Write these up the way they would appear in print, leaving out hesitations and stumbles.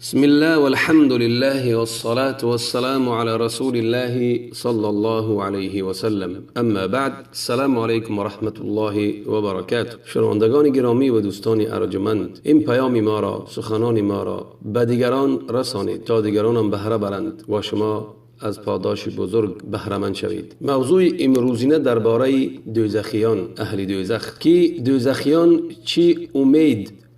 بسم الله والحمد لله والصلاة والسلام على رسول الله صلى الله علیه و سلم. اما بعد، السلام علیکم و رحمت الله و برکاته. شنوندگان گرامی و دوستان ارجمند، این پیام ما را، سخنان ما را به دیگران رسانید تا دیگران هم بهره برند و شما از پاداش بزرگ بهره‌مند شوید. موضوع امروزینه درباره دوزخیان، اهل دوزخ، که دوزخیان چی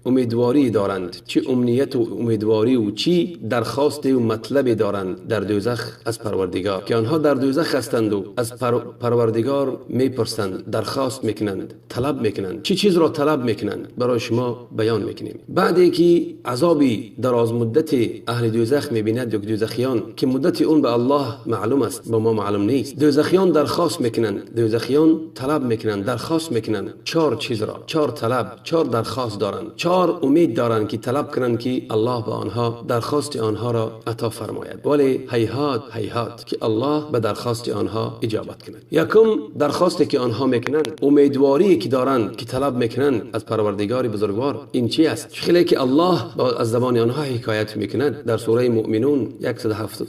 امیدواری دارند، چه امنیت و امیدواری و چی درخواست و مطلب دارند در دوزخ از پروردگار، که آنها در دوزخ هستند و از پروردگار میپرسند، درخواست میکنند، طلب میکنند. چی چیز را طلب میکنند برای شما بیان میکنیم. بعد که عذابی دراز مدت اهل دوزخ میبیند، یک دوزخیان که مدت اون به الله معلوم است، با ما معلوم نیست، دوزخیان درخواست میکنند، دوزخیان طلب میکنند، درخواست میکنند چهار چیز را، چهار طلب، چهار درخواست دارند، چهار امید دارند که طلب کنند که الله به آنها درخواست آنها را عطا فرماید، ولی هیهات هیهات که الله به درخواست آنها اجابت کند. یکم درخواستی که آنها میکنند، امیدواری که دارند که طلب میکنند از پروردگار بزرگوار، این چی است؟ خیلی که الله از زبان آنها حکایت میکند در سوره مؤمنون 107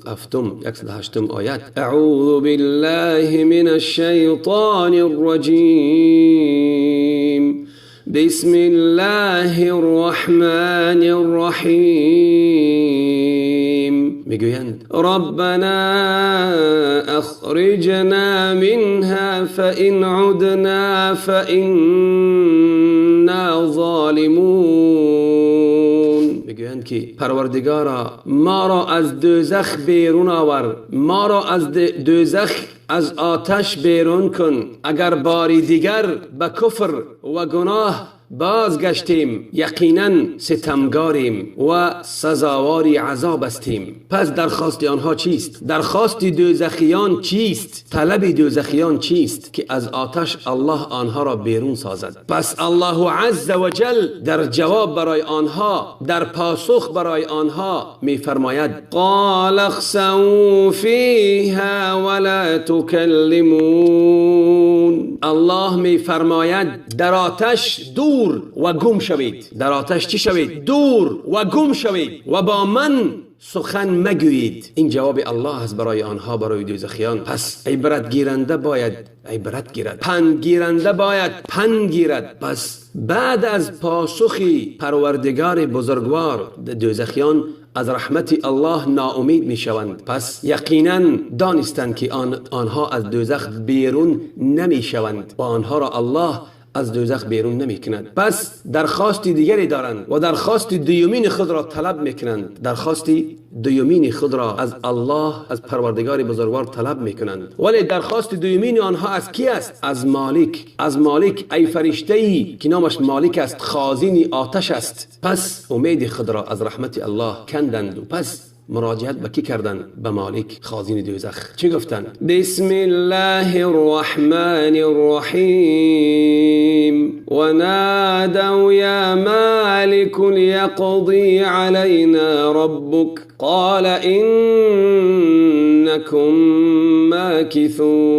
108 آیت: اعوذ بالله من الشیطان الرجیم، بسم الله الرحمن الرحیم. میگویند ربنا اخرجنا منها فإن عدنا فإنا ظالمون. میگویند که پروردگارا ما را از دوزخ بیرون آور، ما را از دوزخ، از آتش بیرون کن، اگر باری دیگر به کفر و گناه بازگشتیم یقینا ستمگاریم و سزاوار عذاب هستیم. پس درخواست آنها چیست؟ درخواست دوزخیان چیست؟ طلب دوزخیان چیست؟ که از آتش الله آنها را بیرون سازد. پس الله عز وجل در جواب برای آنها، در پاسخ برای آنها میفرماید: قال اخسئوا فیها ولا تکلمون. الله میفرماید در آتش دور و گم شوید. در آتش چی شوید؟ دور و گم شوید و با من سخن مگویید. این جواب الله است برای آنها، برای دوزخیان. پس عبرت گیرنده باید عبرت گیرد، پند گیرنده باید پند گیرد. پس بعد از پاسخ پروردگار بزرگوار، دوزخیان از رحمت الله ناامید می شوند. پس یقینا دانستند که آنها از دوزخ بیرون نمی شوند و آنها را الله از دوزخ بیرون نمی کند. پس درخواست دیگری دارند و درخواست دومین خود را طلب می کنند. درخواست دومین خود را از الله، از پروردگار بزرگوار طلب می کنند. ولی درخواست دومین آنها از کی است؟ از مالک. از مالک، ای فرشته ای که نامش مالک است، خازن آتش است. پس امید خود را از رحمت الله کندند و پس مراجعت به کی کردند؟ به مالک، خازن دوزخ. چی گفتند؟ بسم الله الرحمن الرحیم. ونادوا یا مالک لیقضی علینا ربک قال انکم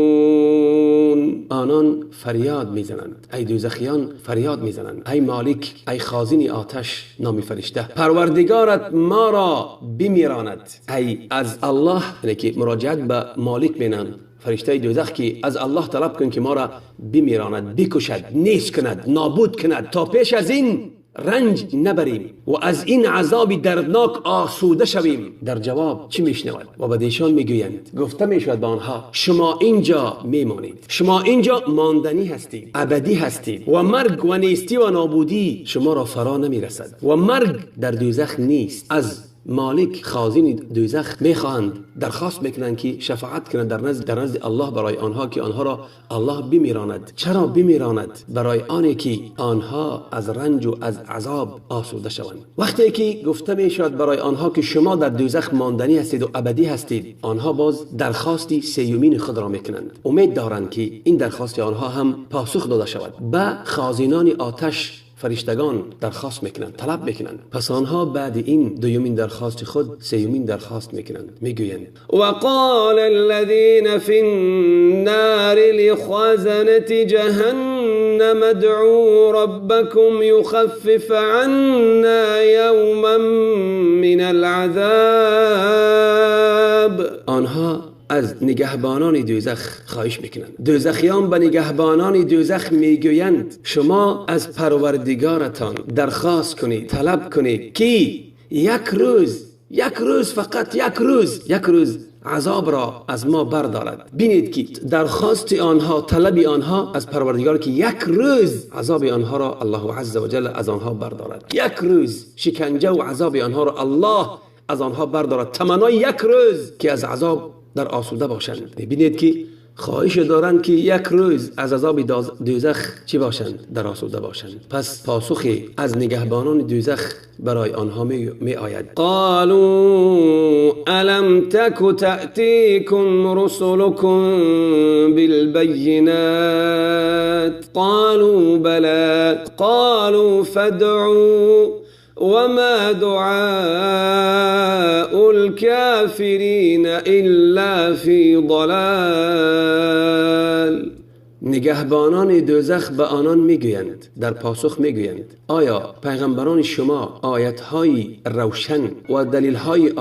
ماکثون. آنان فریاد میزنند، ای دوزخیان فریاد میزنند، ای مالک، ای خازن آتش، نامی فرشته، پروردگارت ما را بمیراند. ای از الله، یعنی که مراجعت به مالک بینند، فرشته دوزخ، که از الله طلب کن که ما را بمیراند، بکشد، نیست کند، نابود کند، تا پیش از این رنج نبریم و از این عذاب دردناک آسوده شویم. در جواب چی میشنود؟ و به ایشان میگویند، گفته میشود به آنها: شما اینجا میمانید، شما اینجا ماندنی هستید، ابدی هستید و مرگ و نیستی و نابودی شما را فرا نمیرسد و مرگ در دوزخ نیست. از مالک خازن دوزخ میخواهند، درخواست میکنند که شفاعت کنند در نزد الله برای آنها، که آنها را الله بمیراند. چرا بمیراند؟ برای آنی که آنها از رنج و از عذاب آسوده شوند. وقتی که گفته میشود برای آنها که شما در دوزخ ماندنی هستید و ابدی هستید، آنها باز درخواست سیومین خود را میکنند. امید دارند که این درخواست آنها هم پاسخ داده شود. به خازنان آتش فرشتگان درخواست میکنند، طلب میکنند. پس آنها بعد این دومین درخواست خود سومین درخواست میکنند، میگویند: وقال الذين في النار لخزنة جهنم جهنم ادعوا ربكم يخفف عنا يوما من العذاب. آنها از نگهبانان دوزخ خواهش میکنند. دوزخیان به نگهبانان دوزخ میگویند شما از پروردگارتان درخواست کنید، طلب کنید که یک روز، یک روز، فقط یک روز، یک روز عذاب را از ما بردارد. بینید که درخواست آنها، طلب آنها از پروردگار که یک روز عذاب آنها را الله عز وجل از آنها بردارد، یک روز شکنجه و عذاب آنها را الله از آنها بردارد، تمنای یک روز که از عذاب در آسوده باشند. ببینید که خواهش دارند که یک روز از عذاب دوزخ چی باشند؟ در آسوده باشند. پس پاسخی از نگهبانان دوزخ برای آنها می آید. قالوا الم تک تأتیکم رسلکم بالبینات قالوا بلی قالوا فادعوا وما دعاء الكافرین الا فی ضلال. نگهبانان دوزخ به آنان میگویند، در پاسخ میگویند آیا پیغمبران شما آیت‌های روشن و دلیل‌های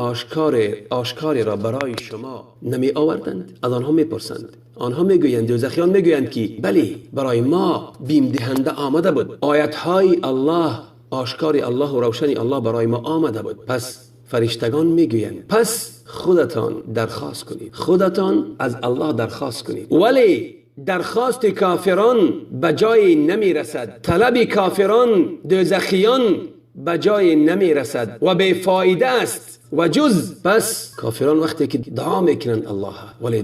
آشکاری را برای شما نمی آوردند؟ از آنها میپرسند. آنها میگویند، دوزخیان میگویند که بلی، برای ما بیم دهنده آمده بود، آیت‌های الله، آشکار الله و روشن الله برای ما آمده بود. پس فرشتگان میگویند پس خودتان درخواست کنید، خودتان از الله درخواست کنید. ولی درخواست کافران به جای نمی رسد، طلب کافران، دوزخیان به جای نمی رسد و بی فایده است و جز. پس کافران وقتی که دعا میکنند الله، ولی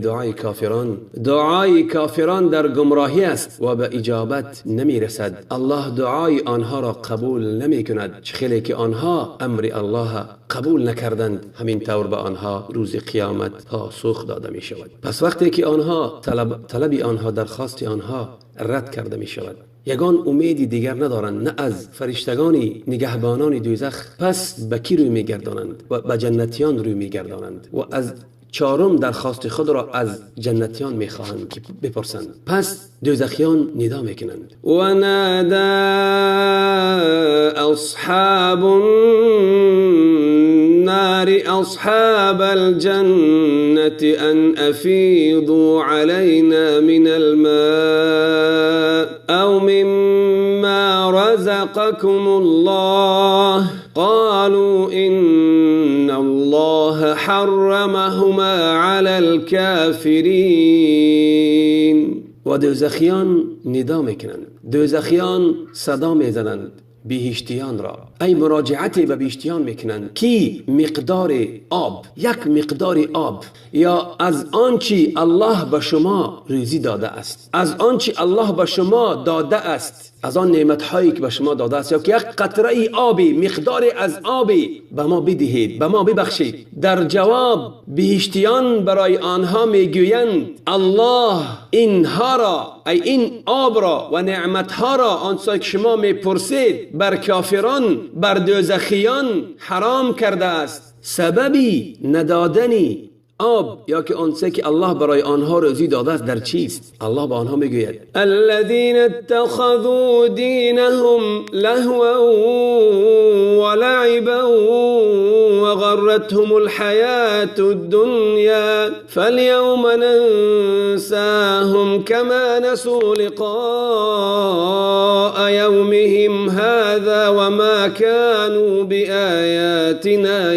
دعای کافران در گمراهی است و به اجابت نمی رسد. الله دعای آنها را قبول نمی کند. خیلی که آنها امر الله قبول نکردند، همین طور به آنها روز قیامت پاسخ داده می شود. پس وقتی که آنها طلب آنها، درخواست آنها رد کرده می شود، یگان امیدی دیگر ندارند، نه از فرشتگان نگهبانان دوزخ. پس به کی روی میگردانند؟ و به جنتیان روی میگردانند و از چهارم درخواست خود را از جنتیان میخواهند که بپرسند. پس دوزخیان ندا میکنند. و نادى اصحاب النار اصحاب الجنة ان افیضوا علينا من الماء او مما رزقكم الله قالوا ان الله حرمهما على الكافرين. و دوزخیان ندا میکنند، دوزخیان صدا میزنند بهشتیان را، ای مراجعت به بهشتیان میکنند کی مقدار آب، یک مقدار آب یا از آنچه الله به شما روزی داده است، از آنچه الله به شما داده است، از آن نعمت هایی که به شما داده است، یا که یک قطره آبی، مقدار از آبی به ما بدهید، به ما ببخشید. در جواب بهشتیان برای آنها میگویند الله اینها را، ای این آب را و نعمتها را، آنچه که شما میپرسید، بر کافران، بر دوزخیان حرام کرده است. سببی ندادنی آب یا که آنچه که الله برای آنها روزی داده است در چیست؟ الله به آنها میگوید الذين اتخذوا دينهم لهوا ولعبا وغرتهم الحياة الدنيا فاليوم ننساهم كما نسوا لقاء يومهم هذا وما كانوا بآياتنا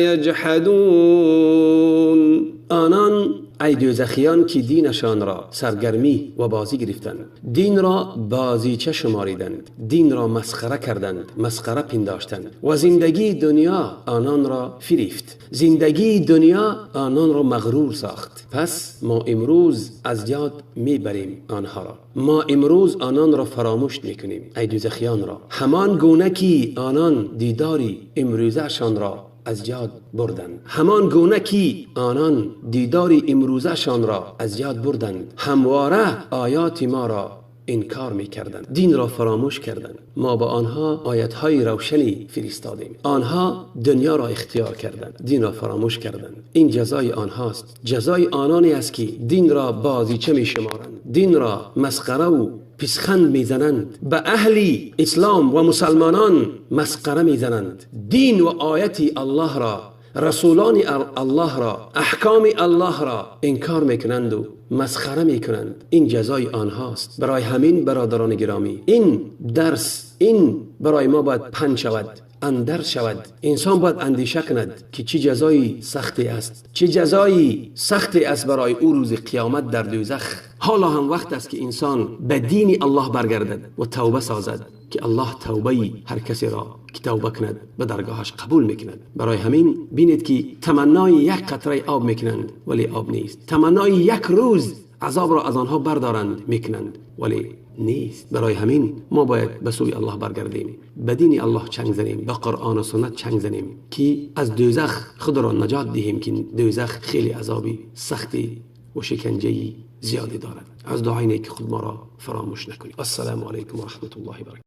يجحدون. آنان ای دوزخیان که دینشان را سرگرمی و بازی گرفتند، دین را بازیچه شماریدند، دین را مسخره کردند، مسخره پنداشتند و زندگی دنیا آنان را فریفت، زندگی دنیا آنان را مغرور ساخت. پس ما امروز از یاد میبریم آنها را، ما امروز آنان را فراموش میکنیم، ای دوزخیان را، همان گونه که آنان دیداری امروزشان را از یاد بردند، همان گونه که آنان دیدار امروزشان را از یاد بردند، همواره آیات ما را انکار میکردند، دین را فراموش کردند. ما با آنها آیتهای روشنی فرستادیم، آنها دنیا را اختیار کردند، دین را فراموش کردند. این جزای آنهاست، جزای آنانی است که دین را بازیچه می شمارند، دین را مسخره و писханд мезананд, ба аҳли ислом ва мусалмонон масхара мезананд, дин ва ояти Аллоҳро, расулони Аллоҳро, аҳкоми Аллоҳро инкор мекунанд ва масхара мекунанд. Ин ҷазои онҳост. Барои ҳамин бародарони гиромӣ, ин дарс, ин барои мо бояд панд шавад, андарз шавад. Инсон бояд андеша кунад, ки чӣ ҷазои сахте аст, чӣ ҷазои сахте аст барои ӯ рӯзи қиёмат дар дӯзах. Ҳоло ҳам вақт аст, ки инсон ба дини Аллоҳ баргардад ва тавба созад, ки Аллоҳ тавбаи ҳар касеро ки тавба кунад ба даргоҳаш қабул мекунад. Барои ҳамин бинед, ки таманнои як қатраи об мекунанд, вале об нест. Таманнои як рӯз азобро аз онҳо бардоранд мекунанд, вале нест. Барои ҳамин мо бояд ба сӯи Аллоҳ баргардем, ба дини Аллоҳ чанг занем, ба Қуръон ва суннат чанг занем, ки аз дӯзах худро наҷот диҳем, ки дӯзах хеле азоби сахти ва шиканҷаи зиёде дорад. Аз дуои неки худ моро фаромӯш накунед. Ассалому алайкум ва раҳматуллоҳи ва баракатуҳ.